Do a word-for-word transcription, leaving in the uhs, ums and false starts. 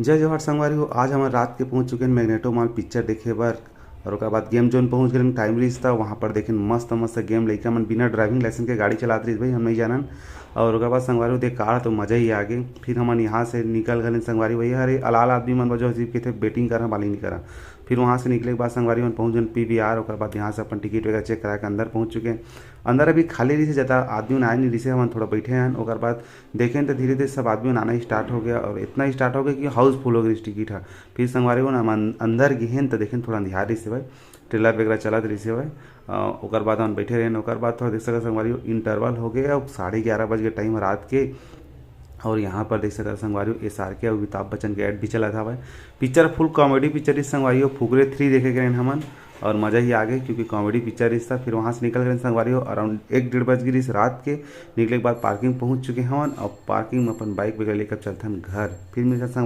जय जोहार संगवारी हो, आज हमन रात के पहुंच चुके हैं मैग्नेटो मॉल पिक्चर देखे बर। और ओकर बाद गेम जोन पहुंच गए, टाइम रिहिस था, वहां पर देखें मस्त मस्त गेम। लइका मन बिना ड्राइविंग लाइसेंस के गाड़ी चलात रहिस भाई, हम नहीं जानन। और ओकर बाद संगवारी हो देख कार तो मजा ही आ गए। फिर हमन यहाँ से निकल गए संगवारी, वही हरे अलाल आदमी मन बजो हसीब के थे बेटिंग करा बालिंग नहीं करा। फिर वहाँ से निकले के बाद संगवारी मन पहुँच गए पी वी आर। ओकर बाद यहाँ से अपन टिकट वगैरह चेक करा के अंदर पहुँच चुके हैं। अंदर अभी खाली रहिस हे, ज़्यादा आदमी मन आए नहीं रहिस हे, हमन थोड़ा बैठे हैं। ओकर बाद देखें तो धीरे धीरे सब आदमी मन आना स्टार्ट हो गया और इतना स्टार्ट हो गया कि हाउसफुल हो गई टिकट हा। फिर संगवारी हो ना हम अन-, अंदर गिहेन तो देखें थोड़ा अंधियार रहिस हे भाई, ट्रेलर वगैरह चलत रहिस हे भाई। अ, ओकर बाद हम बैठे रहेन, ओकर बाद थोड़ा देख सकत संगवारी हो इंटरवल हो गया, अब साढ़े ग्यारह बज गए टाइम रात के। और यहाँ पर देख सकत संगवारी हो एस आर के और अमिताभ बच्चन के एड भी चलत हवय। पिक्चर फुल कॉमेडी पिक्चर इस संगवारी हो, फुकरे थ्री देखे गए हमन और मजा ही आ गए क्योंकि कॉमेडी पिक्चर इस था। फिर वहाँ से निकल गए संगवारी हो अराउंड एक डेढ़ बज गई इस रात के। निकले के बाद पार्किंग पहुँच चुके हमन और पार्किंग में अपन बाइक वगैरह लेकर चलथन घर। फिर मिलथन संगवारी